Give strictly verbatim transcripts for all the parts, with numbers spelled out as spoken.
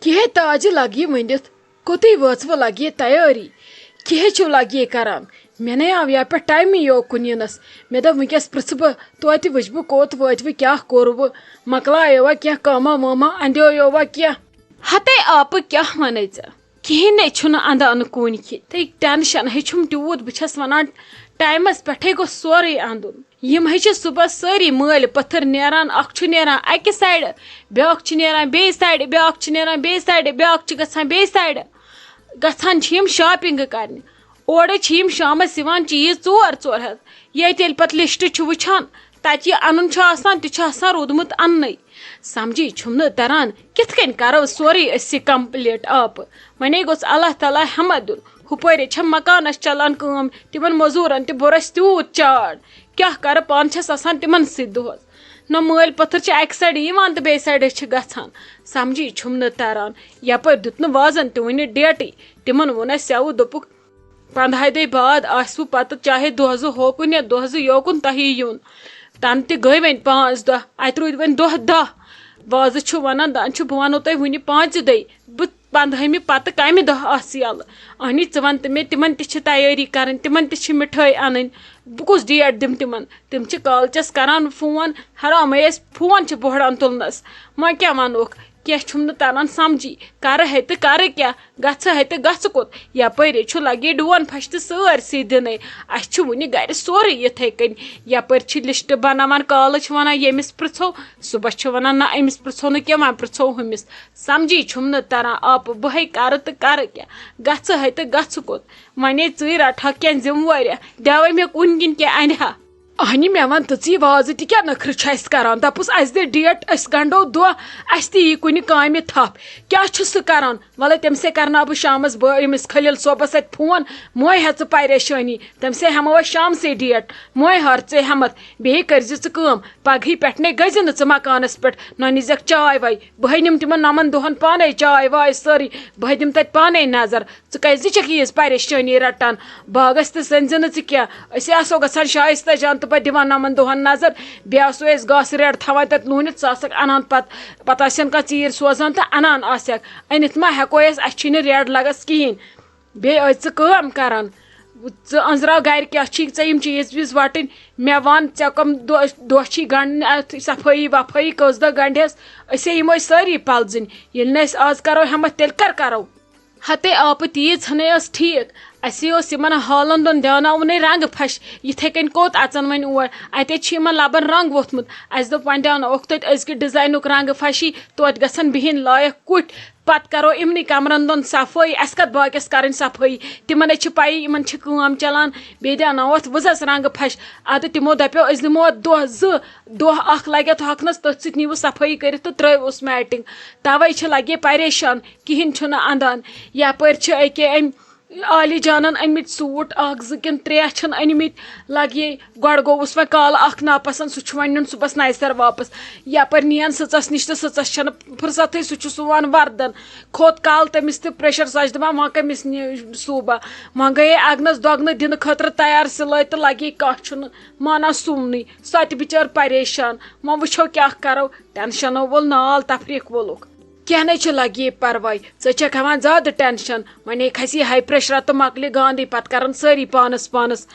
کیٛاہ تاجہِ لگہِ ؤنِتھ؟ کوٚتُے وٲژوٕ لگہِ تیٲری؟ کیٛاہ چھِو لگہِ کران؟ مےٚ نے آو یپٲرۍ ٹایمٕے یوکُن یِنس۔ مےٚ دوٚپ، وٕنکیٚس پرٛژھٕ بہٕ، توتہِ وٕچھٕ بہٕ کوٚت وٲتوٕ، کیٛاہ کوٚروٕ، مۄکلایووا کینٛہہ کٲمہ وٲمہ، اندیویووا کینٛہہ؟ ہتے آپہٕ، کیٛاہ ونے ژےٚ؟ کِہیٖنۍ نے چھُنہٕ اندان کُنہِ کہِ۔ تہٕ ٹینشن ہے چھُم تیوٗت، بہٕ چھَس وَنان، ٹایمَس پٮ۪ٹھٕے گوٚژھ سورُے اَندُن۔ یِم ہے چھِ صُبحَس سٲری مٲلۍ پٔتھٕر نیران، اَکھ چھُ نیران اَکہِ سایڈٕ، بیٛاکھ چھُ نیران بیٚیہِ سایڈٕ، بیٛاکھ چھُ نیران بیٚیہِ سایڈٕ، بیٛاکھ چھُ گژھان بیٚیہِ سایڈٕ۔ گژھان چھِ یِم شاپِنٛگ کَرنہِ۔ اورٕ چھِ یِم شامَس یِوان چیٖز ژور ژور ہَتھ۔ ییٚتہِ ییٚلہِ پَتہٕ لِسٹ چھُ وٕچھان، تَتہِ یہِ اَنُن چھُ آسان، تہِ چھُ آسان روٗدمُت اَننَے۔ سَمجھی چھُم نہٕ تَران، کِتھ کٔنۍ کَرو سورُے أسۍ یہِ کمپلیٖٹ آپہٕ؟ وۄنۍ گوٚژھ اللہ تعالیٰ ہٮ۪مت دیُن۔ ہُپٲرۍ چھےٚ مکانَس چَلان کٲم، تِمَن مٔزوٗرَن تہِ بوٚرَس تیوٗت چاڑ۔ کیٛاہ کَرٕ، پانہٕ چھَس آسان تِمَن سۭتۍ دۄہَس۔ نہ مٲلۍ پٔتھٕر چھِ اَکہِ سایڈٕ یِوان تہٕ بیٚیہِ سایڈٕ چھِ گژھان۔ سَمجھی چھُم نہٕ تَران۔ یَپٲرۍ دیُت نہٕ وازَن تہِ وُنہِ ڈیٹٕے۔ تِمَن ووٚن اَسہِ سیوٕ، دوٚپُکھ، پنٛدہاے دۄہہِ بعد آسِوٕ پتہٕ چاہے دۄہ زٕ ہوکُن یا دۄہ زٕ یوکُن تۄہہِ یُن۔ تَنہٕ تہِ گٔے وۄنۍ پانٛژھ دۄہ، اَتہِ روٗدۍ وۄنۍ دۄہ دَہ۔ وازٕ چھُ وَنان، دَپان چھُ، بہٕ وَنو تۄہہِ وُنہِ پانٛژِ دۄہہِ، بہٕ پنٛدہٲیمہِ پتہٕ کَمہِ دۄہ آسہٕ یَلہٕ؟ اَہنی، ژٕ وَن تہٕ مےٚ، تِمَن تہِ چھِ تیٲری کَرٕنۍ، تِمَن تہِ چھِ مِٹھٲے اَنٕنۍ۔ بہٕ کُس ڈیٹ دِمہٕ تِمَن؟ تِم چھِ کالچَس کَران فون، حرامٕے اَسہِ فون چھِ بۄہڑان تُلنَس۔ وۄنۍ کیٛاہ وَنوکھ؟ کینٛہہ چھُم نہٕ تران سمجھی، کرٕ ہے تہٕ کرٕ کیٛاہ، گژھٕ ہے تہٕ گژھٕ کوٚت؟ یپٲرۍ چھُ لگے ڈون پھش تہٕ سٲرسٕے دِنَے۔ اَسہِ چھُ وُنہِ گرِ سورُے یِتھَے کٔنۍ۔ یپٲرۍ چھِ لسٹ بناوان، کالہٕ چھِ وَنان ییٚمِس پرٛژھو، صُبحس چھِ وَنان نہ أمِس پرٛژھو نہٕ کینٛہہ، وۄنۍ پرٛژھو ہُمِس۔ سمجھی چھُم نہٕ تران، آپہٕ بہٕ ہے کرٕ تہٕ کرٕ کیٛاہ، گژھٕ ہے تہٕ گژھٕ کوٚت؟ وۄنۍ ژٕے رٹہٕ ہا کینٛہہ ذمہٕ وٲریہ، دٮ۪وَے مےٚ کُن کِنۍ کینٛہہ اَنہِ ہا۔ اہنہِ، مےٚ وَن تہٕ ژٕ، یہِ وازٕ تہِ کیٛاہ نٔخرٕ چھُ اَسہِ کَران؟ دَپُس، اَسہِ دِ ڈیٹ، أسۍ گنٛڈو دۄہ، اَسہِ تہِ یی کُنہِ کامہِ تھپھ۔ کیٛاہ چھُ سُہ کَران؟ وَلہٕ، تٔمِس ہے کَرناو بہٕ شامَس، بہٕ أمِس خلیل صٲبَس اَتھِ فون، مۄے ہےٚ ژٕ پریشٲنی، تٔمِس ہے ہٮ۪مو أسۍ شامسٕے ڈیٹ، مۄے ہار ژٕ ہٮ۪مَتھ۔ بیٚیہِ کٔرۍ زِ ژٕ کٲم، پَگہٕے پٮ۪ٹھ نے گٔژھۍ زِ نہٕ ژٕ مکانَس پٮ۪ٹھ، نہ نِزٮ۪کھ چاے واے، بہٕ ہے نِمہٕ تِمَن نَمَن دۄہَن پانَے چاے واے سٲرٕے، بہٕ ہے دِمہٕ تَتہِ پانَے نظر۔ ژٕ کیٛازِ چھَکھ ییٖژ پریشٲنی رَٹان؟ باغس تہِ سٔنزِ نہٕ ژٕ کینٛہہ۔ أسۍ آسو گژھان شایستہ جان تہٕ پتہٕ دِوان نَمَن دۄہَن نظر۔ بیٚیہِ آسو أسۍ گاسہٕ ریڑ تھاوان تَتہِ لوٗنِتھ، ژٕ آسَکھ اَنان پتہٕ، پتہٕ آسن کانٛہہ ژیٖرۍ سوزان تہٕ اَنان آسٮ۪کھ۔ أنِتھ ما ہٮ۪کو أسۍ؟ اَسہِ چھِنہٕ ریڑ لگس کِہیٖنۍ۔ بیٚیہِ ٲسۍ ژٕ کٲم کران، ژٕ أنٛزراو گرِ کیٛاہ چھی ژےٚ یِم چیٖز ویٖز وَٹٕنۍ۔ مےٚ وَن، ژےٚ کَم دۄہ، دۄہ چھی گنٛڈنہِ اَتھ صفٲیی وفٲیی، کٔژ دۄہ گنٛڈٮ۪س؟ أسے یِم ٲسۍ سٲری پلزٕنۍ۔ ییٚلہِ نہٕ أسۍ آز کرو ہٮ۪متھ، تیٚلہِ کر کرو؟ ہتے آپہٕ، تیٖژ ہنے ٲس ٹھیٖک۔ اَسے اوس یِمن حالن دۄن دیٛاوناوُن ہے رنٛگہٕ پھش۔ یِتھَے کٔنۍ کوٚت اَژن وۄنۍ اور؟ اَتے چھُ یِمن لبن رنٛگ ووٚتھمُت۔ اَسہِ دوٚپ، وۄنۍ دیٛاوناووکھ توتہِ أزکہِ ڈِزاینُک رنٛگہٕ پھشی، توتہِ گژھن بِہِنۍ لایق کُٹھۍ۔ پتہٕ کرو یِمنٕے کمرن دۄن صفٲیی۔ اَسہِ کتھ باقیس کرٕنۍ صفٲیی؟ تِمن ہے چھِ پَیی، یِمن چھِ کٲم چلان۔ بیٚیہِ دیٛاوناوو اَتھ وٕزس رنٛگہٕ پھش۔ اَدٕ تِمو دَپیو، أسۍ دِمو اَتھ دۄہ زٕ، دۄہ اکھ لگہِ اَتھ ہۄکھنس، تٔتھۍ سۭتۍ نیٖوٕ صفٲیی کٔرِتھ تہٕ ترٛٲوِس میٹنگ۔ توے چھِ لگے پریشان۔ کِہیٖنۍ چھُنہٕ اَندان۔ یَپٲرۍ چھِ أکیٛاہ أمۍ عالی جانَن أنۍمٕتۍ سوٗٹ اَکھ زٕ کِنہٕ ترٛےٚ چھِن أنۍمٕتۍ۔ لَگہِ گۄڈٕ گوٚوُس وۄنۍ کالہٕ اَکھ ناپَسنٛد، سُہ چھُ وۄنۍ نیُن صُبحَس نَیہِ سَرٕ واپَس۔ یَپٲرۍ نِیَن سٕژَس نِش تہٕ سٕژَس چھَنہٕ فُرصتھٕے، سُہ چھُ سُوان وَردَن۔ کھوٚت کالہٕ تٔمِس تہِ پرٛیشَر، سۄ چھِ دَپان، وۄنۍ کٔمِس نِش سُوٕ بہٕ؟ وۄنۍ گٔیے اَگنَس دۄگنہٕ دِنہٕ خٲطرٕ تیار سِلٲے تہٕ لَگے کانٛہہ چھُنہٕ مانان سُونٕے۔ سۄ تہِ بِچٲر پریشان۔ وۄنۍ وٕچھو کیٛاہ کَرو، ٹٮ۪نشَنو وول نال تفریٖق وولُکھ۔ کینٛہہ نے چھُ، لگہِ پرواے، ژٕ چھکھ ہٮ۪وان زیادٕ ٹینشن۔ وۄنۍ کھسی ہاے پریشرا تہٕ مۄکلہِ گاندٕے، پتہٕ کرن سٲری پانس پانس۔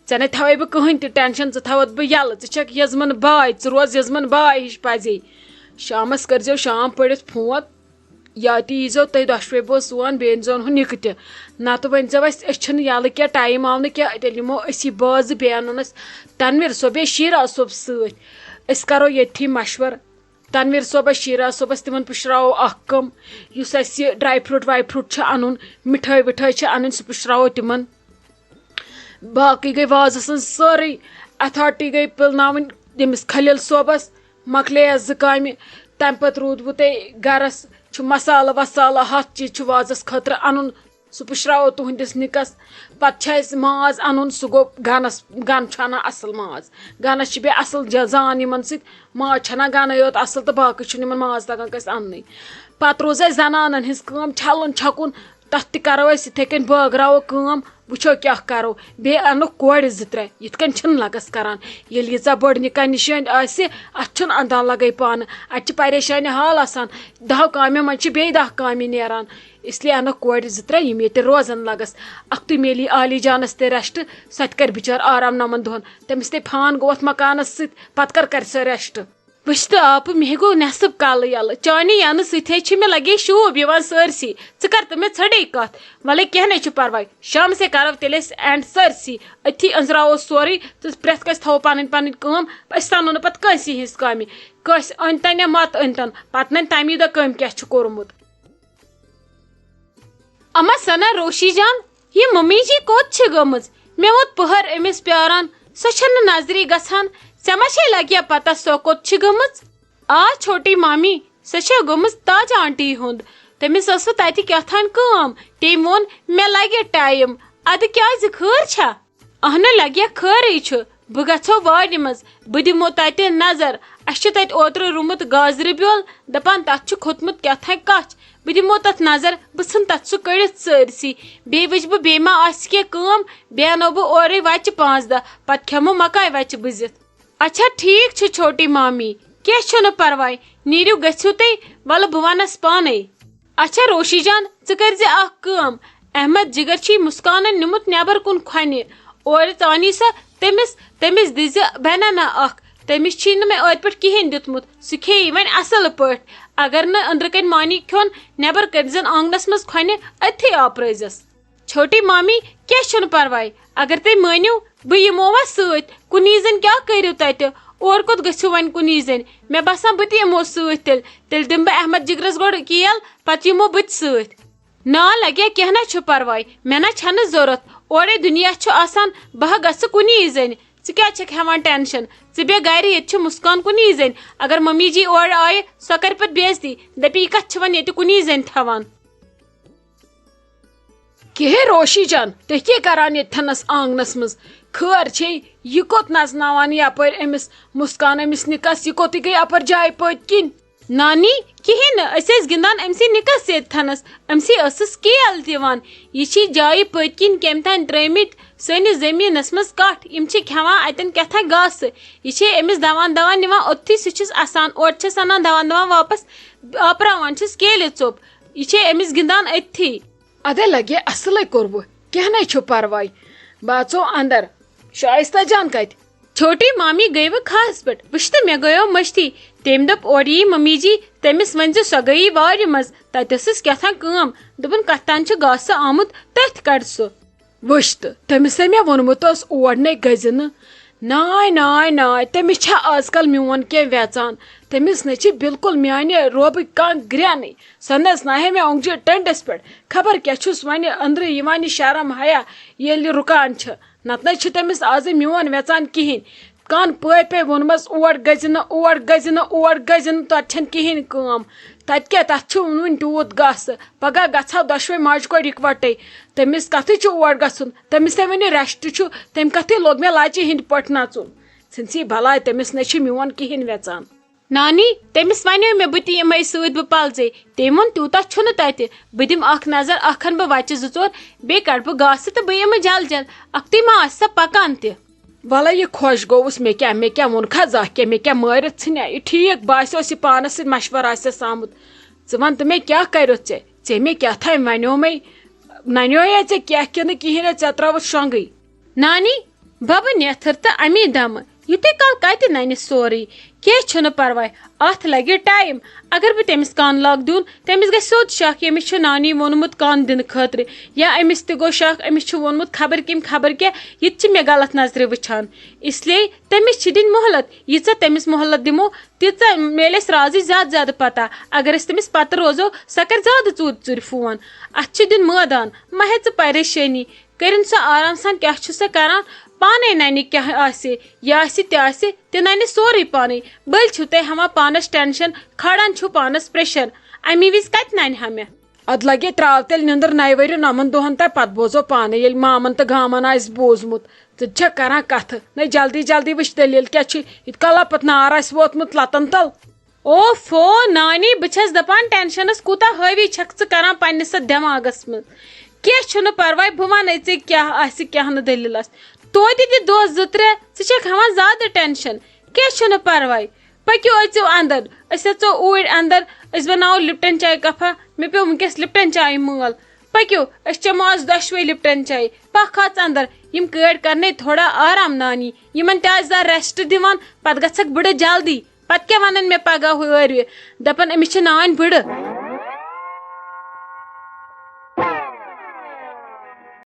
ژےٚ نے تھاوے بہٕ کٕہٕنۍ تہِ ٹینشن، ژٕ تھاوتھ بہٕ یلہٕ، ژٕ چھکھ یزمن باے، ژٕ روز یزمن باے ہِش پزے۔ شامس کٔرزیو شام پٔرِتھ فون، یا تہِ ییٖزیو تُہۍ دۄشوے بٲژ سون، بیٚیہِ أنزیون ہُہ نِکہٕ تہِ۔ نتہٕ ؤنزیو اسہِ، أسۍ چھِنہٕ یلہٕ کینٛہہ، ٹایم آو نہٕ کینٛہہ، تیٚلہِ یِمو أسی بٲژ زٕ، بیٚیہِ انُن اسہِ تنویر صٲب، بیٚیہِ شیرا صٲب سۭتۍ۔ أسۍ کرو ییٚتھی مشور۔ تنویر صٲبس، شیرا صٲبس، تِمن پُشراوو اکھ کٲم، یُس اسہِ یہِ ڈراے فروٹ واے فروٹ چھُ انُن، مِٹھٲے وِٹھٲے چھِ انٕنۍ، سُہ پُشراوو تِمن۔ باقٕے گٔے وازس ہٕنٛز سٲرٕے اتھارٹی گٔے پِلناوٕنۍ ییٚمِس خلیل صٲبس۔ مۄکلے اسہِ زٕ کامہِ۔ تمہِ پتہٕ روٗدوٕ تۄہہِ گرس چھُ مسالہٕ وسالہٕ، ہتھ چیٖز چھُ وازس خٲطرٕ انُن۔ سُہ پُشراوو تُہنٛدِس نِکس۔ پتہٕ چھُ اَسہِ ماز اَنُن، سُہ گوٚو گَنَس، گَن چھُ اَنان اَصٕل ماز۔ گَنَس چھِ بیٚیہِ اَصٕل جا-، زان یِمَن سۭتۍ۔ ماز چھِ اَنان گَنَے یوت اَصٕل تہٕ باقٕے چھُنہٕ یِمَن ماز تَگان کٲنٛسہِ اَننُے۔ پتہٕ روٗز اَسہِ زَنانَن ہٕنٛز کٲم، چھَلُن، چھۄکُن، تَتھ تہِ کَرو أسۍ یِتھَے کٔنۍ، بٲگراوو کٲم، وٕچھو کیٛاہ کَرو۔ بیٚیہِ اَنو کورِ زٕ ترٛےٚ، یِتھ کٔنۍ چھِنہٕ لَگَس کَران۔ ییٚلہِ ییٖژاہ بٔڑ نِکاح نِشٲنۍ آسہِ، اَتھ چھُنہٕ اَندان لَگَے پانہٕ۔ اَتہِ چھِ پریشانہِ حال آسان، دَہَو کامٮ۪و منٛز چھِ بیٚیہِ دَہ کامہِ نیران۔ اس لیے اَنو کورِ زٕ ترٛےٚ، یِم ییٚتہِ روزَن لَگَس۔ اَکھتُے میلی عالی جانَس تہِ rest، سۄ تہِ کَرِ بِچٲر آرام نَمَن دۄہَن۔ تٔمِس تہِ فان گوٚو اَتھ مکانَس سۭتۍ، پَتہٕ کَر کَرِ سۄ rest؟ وٕچھ تہٕ آپہٕ، مےٚ گوٚو نٮ۪صٕب کالہٕ یَلہٕ۔ چانہِ یَنہٕ سۭتۍ ہے چھِ مےٚ لَگے شوٗب یِوان سٲرسٕے۔ ژٕ کَر تہٕ مےٚ ژھَٹے کَتھ۔ وَلَے کینٛہہ نَے چھُ پَرواے، شامسٕے کَرو تیٚلہِ أسۍ end سٲرسٕے۔ أتھی أنٛزراوو سورُے تہٕ پرٛٮ۪تھ کٲنٛسہِ تھاوو پَنٕنۍ پَنٕنۍ کٲم۔ أسۍ تَنو نہٕ پَتہٕ کٲنٛسی ہِنٛز کامہِ۔ کٲنٛسہِ أنۍ تَن یا مَت أنۍ تَن، پَتہٕ نَنہِ تَمی دۄہ کٔمۍ کیٛاہ چھُ کوٚرمُت۔ اما ثنا، روشی جان، یہِ ممی جی کوٚت چھِ گٔمٕژ؟ مےٚ ووت پٔہر أمِس پیاران، سۄ چھَنہٕ نظرِ گژھان۔ ژےٚ ما چھے لگیا پتہ سۄ کوٚت چھِ گٔمٕژ؟ آ چھوٹی مامی، سۄ چھےٚ گٔمٕژ تاج آنٹی ہُنٛد۔ تٔمِس ٲس وۄنۍ تتہِ کیٛاہ تام کٲم، تٔمۍ ووٚن مےٚ لگہِ ٹایم۔ ادٕ کیٛازِ، خٲر چھا؟ اہنُو، لگیا خٲرٕے چھُ، بہٕ گژھو وارِ منٛز، بہٕ دِمو تتہِ نظر۔ اسہِ چھُ تتہِ اوترٕ رومُت گازرِ بیول، دپان تتھ چھُ کھوٚتمُت کیٛاہ تام کچھ۔ بہٕ دِمو تتھ نظر، بہٕ ژھٕنہٕ تتھ سُہ کٔڑِتھ سٲرسٕے۔ بیٚیہِ وٕچھٕ بہٕ بیٚیہِ ما آسہِ کینٛہہ کٲم، بیٚیہِ انو بہٕ اورَے وچہِ پانٛژھ دہ، پتہٕ کھٮ۪مو مکاے وچہِ بٕزِتھ۔ اچھا ٹھیک چھُ چھوٹی مامی، کینٛہہ چھُنہٕ پرواے، نیٖرِو گٔژھِو تُہۍ، ولہٕ بہٕ ونس پانے۔ اچھا روشی جان، ژٕ کٔرزِ اکھ کٲم، احمد جگر چھُے مسکانن نیومُت نٮ۪بر کُن کھۄنہِ، اورٕ ژانی سا تٔمِس، تٔمِس دِزِ banana اکھ، تٔمِس چھُے نہٕ مےٚ ٲدۍ پٮ۪ٹھ کِہیٖنۍ دیُتمُت، سُہ کھیٚیہِ وۄنۍ اصل پٲٹھۍ۔ اگر نہٕ أنٛدرٕ کنہِ مانی کھیوٚن، نٮ۪بر کٔرزٮ۪ن آنگنس منٛز کھۄنہِ، أتھی آپرٲوزٮ۪س۔ چھوٹی مامی، کینٛہہ چھُنہٕ پرواے، اگر تُہۍ مٲنِو، بہٕ یِمو وۄنۍ سۭتۍ۔ کُنی زٔنۍ کیٛاہ کٔرِو تَتہِ؟ اورٕ کوٚت گٔژھِو وۄنۍ کُنی زٔنۍ؟ مےٚ باسان، بہٕ تہِ یِمو سۭتۍ تیٚلہِ۔ تیٚلہِ دِمہٕ بہٕ احمد جِگرَس گۄڈٕ کیل، پَتہٕ یِمو بہٕ تہِ سۭتۍ۔ نا، لَگیا کینٛہہ نہ چھُ پَرواے، مےٚ نہ چھَنہٕ ضوٚرَتھ۔ اورَے دُنیا چھُ آسان، بہٕ ہا گژھٕ کُنی زٔنۍ۔ ژٕ کیٛازِ چھَکھ ہٮ۪وان ٹٮ۪نشَن؟ ژٕ بیٚہہ گَرِ، ییٚتہِ چھِ مُسکان کُنی زٔنۍ۔ اگر مٔمی جی اورٕ آیہِ، سۄ کَرِ پَتہٕ بے عزتی، دَپہِ، "یہِ کَتھ چھِ وۄنۍ ییٚتہِ کُنی زٔنۍ تھاوان؟" کِہے روشی جان، تُہۍ کیٛاہ کران ییٚتہِ تھنس آنگنس منٛز؟ خٲر چھے، یہِ کوٚت نژناوان یپٲرۍ أمِس مسکان، أمِس نِکس؟ یہِ کوٚتٕے گٔے اپٲرۍ جایہِ پٔتۍ کِنۍ؟ نانی، کِہیٖنۍ نہٕ، أسۍ ٲسۍ گِنٛدان أمۍ سٕے نِکس سۭتۍ تھنس، أمۍ سٕے ٲسٕس کیل دِوان۔ یہِ چھِ جایہِ پٔتۍ کِنۍ کٔمۍ تام ترٛٲومٕتۍ سٲنِس زٔمیٖنس منٛز کٹھ، یِم چھِ کھٮ۪وان اتٮ۪ن کیٛاہ تام گاسہٕ۔ یہِ چھِ أمِس دوان دوان نِوان اوٚتتھٕے، سُہ چھُس اسان، اورٕ چھِس انان دوان دوان واپس، آپراوان چھِس کیلہِ ژوٚپ۔ یہِ چھے أمِس گِنٛدان أتھی۔ ادے لگے اصلے کوٚروٕ، کینٛہہ نے چھُ پرواے۔ بہٕ اژو اندر، شائستہ جان کتہِ؟ چھوٹی مامی گٔیوٕ کھہس پٮ۪ٹھ، وٕچھ تہٕ مےٚ گٔیو مٔشتھٕے۔ تٔمۍ دوٚپ اورٕ یی ممی جی، تٔمِس ؤنۍ زِ سۄ گٔیی وارِ منٛز، تتہِ ٲسٕس کیٛاہ تام کٲم۔ دوٚپُن کتھ تام چھُ گاسہٕ آمُت، تٔتھۍ کڑ سُہ۔ وٕچھ تہٕ، تٔمِس ہے مےٚ ووٚنمُت اوس اور نے گٔژھۍ نہٕ۔ ناے، ناے، ناے، تٔمِس چھا آز کل میون کینٛہہ ویژان؟ تٔمِس نے چھِ بالکل میانہِ روبٕکۍ کانٛہہ گرٛینٕے۔ سۄ نہ حظ ناہے مےٚ اونٛگجہِ ٹٔنٛڈِس پٮ۪ٹھ۔ خبر کیٛاہ چھُس وۄنۍ أنٛدرٕ یِوان یہِ شرم حیا ییٚلہِ رُکان چھِ۔ نتہٕ نہ چھِ تٔمِس آزٕ میون ویژان کِہیٖنۍ۔ کن پٲے پے ووٚنمس، اور گٔژھۍ نہٕ، اور گٔژھۍ نہٕ، اور گٔژھۍ نہٕ، تتہِ چھنہٕ کِہیٖنۍ کٲم۔ تتہِ کیٛاہ، تتھ چھُ وُنہِ تیوٗت گاسہٕ۔ پگاہ گژھو دۄشوے ماجہِ کورِ اِکوٹے۔ تٔمِس کتھٕے چھُ اور گژھُن؟ تٔمِس تہِ وُنہِ rest چھُ، تٔمۍ کتھٕے لوٚگ مےٚ لچہِ ہٕنٛدۍ پٲٹھۍ نژُن۔ ژھٕنسٕے بلاے، تٔمِس نے چھُ میون کِہیٖنۍ ویژان۔ نانی، تٔمِس وَنیو مےٚ، بہٕ تہِ یِمَے سۭتۍ، بہٕ پَلزَے۔ تٔمۍ ووٚن، "تیوٗتاہ چھُنہٕ تَتہِ۔ بہٕ دِمہٕ اَکھ نظر، اَکھ اَنہٕ بہٕ وَچہِ زٕ ژور، بیٚیہِ کَڑٕ بہٕ گاسہٕ تہٕ بہٕ یِمہٕ جل جل۔ اَکھتُے ما آسہِ سۄ پَکان تہِ؟" وَلہٕ یہِ خۄش گوٚوُس، مےٚ کیٛاہ، مےٚ کیٛاہ ووٚنکھا زانٛہہ کینٛہہ، مےٚ کیٛاہ مٲرِتھ ژھٕنیا؟ یہِ ٹھیٖک باسیو، یہِ پانَس سۭتۍ مَشوَرٕ آسٮ۪س آمُت۔ ژٕ وَن تہٕ مےٚ کیٛاہ کَریُتھ ژےٚ؟ ژےٚ مےٚ کیٛاہ تام وَنیومَے؟ نَنیویا ژےٚ کینٛہہ کِنہٕ کِہیٖنۍ نہٕ، ژےٚ ترٛٲوٕتھ شۄنٛگٕے؟ نانی، بَبہٕ نیتھٕر تہٕ اَمی دَمہٕ۔ یُتُے کال کَتہِ نَنہِ سورُے؟ کینٛہہ چھُنہٕ پَرواے، اَتھ لَگہِ ٹایم۔ اگر بہٕ تٔمِس کَن لاگہٕ دیُن، تٔمِس گژھِ سیوٚد شَک، ییٚمِس چھُ نانی ووٚنمُت کَن دِنہٕ خٲطرٕ، یا أمِس تہِ گوٚو شَک، أمِس چھُ ووٚنمُت خبر کٔمۍ خبر کیٛاہ، یہِ تہِ چھِ مےٚ غلط نظرِ وٕچھان۔ اس لیے تٔمِس چھِ دِنۍ مۄہلت، ییٖژاہ تٔمِس مۄہلت دِمو، تیٖژاہ میلہِ اَسہِ رازٕچ زیادٕ زیادٕ پَتہ۔ اگر أسۍ تٔمِس پَتہٕ روزو، سۄ کَرِ زیادٕ ژوٗرِ ژوٗرِ فون۔ اَتھ چھِ دیُن مٲدان، مہ ہےٚ ژٕ پریشٲنی۔ کٔرِن سۄ آرام سان، کیٛاہ چھُ سۄ کران، پانے ننہِ کیٛاہ آسہِ، یہِ آسہِ تہِ آسہِ، تہِ ننہِ سورُے پانے۔ بٔلۍ چھِو تُہۍ ہٮ۪وان پانس ٹینشن، کھالان چھِو پانس پریشر، امی وِزِ کتہِ ننہِ ہا مےٚ؟ ادٕ لگے تراو تیٚلہِ نِندٕر نَیہِ ؤرِ نَمَن دۄہن تام، پتہٕ بوزو پانے، ییٚلہِ مامن تہٕ گامن آسہِ بوٗزمُت۔ ژٕ تہِ چھکھ کران کتھٕ، نَے جلدی جلدی وٕچھ دٔلیٖل کیٛاہ چھِ، ییٖتۍ کالا پتہٕ نار آسہِ ووتمُت لتن تل۔ اوفو نانی، بہٕ چھَس دَپان، ٹینشنَس کوٗتاہ حٲوی چھَکھ ژٕ کران پننِس اَتھ دٮ۪ماغَس منٛز؟ کینٛہہ چھُنہٕ پَرواے، بہٕ وَنَے ژےٚ کیٛاہ آسہِ کیٛاہ نہٕ دٔلیٖل آسہِ۔ توتہِ تہِ دۄہ زٕ ترٛےٚ، ژٕ چھَکھ ہٮ۪وان زیادٕ ٹینشن۔ کینٛہہ چھُنہٕ پَرواے، پٔکِو أژِو اَندَر، أسۍ اَژو اوٗرۍ اَندَر، أسۍ بَناوو لِپٹَن چاے کَپھا۔ مےٚ پیوٚو وٕنکیٚس لِپٹَن چایہِ مٲل۔ پٔکِو، أسۍ چٮ۪مو آز دۄشوَے لِپٹَن چاے۔ پَکھ اَژ اَندَر، یِم کٲڑۍ کَرنَے تھوڑا آرام نانی، یِمَن تہِ آسہِ زانٛہہ ریسٹ دِوان، پَتہٕ گژھکھ بٕڈٕ جلدی۔ پَتہٕ کیٛاہ وَنَن مےٚ پَگاہ ہُہ ٲروِ؟ دَپَن أمِس چھِ نانۍ بٕڈٕ۔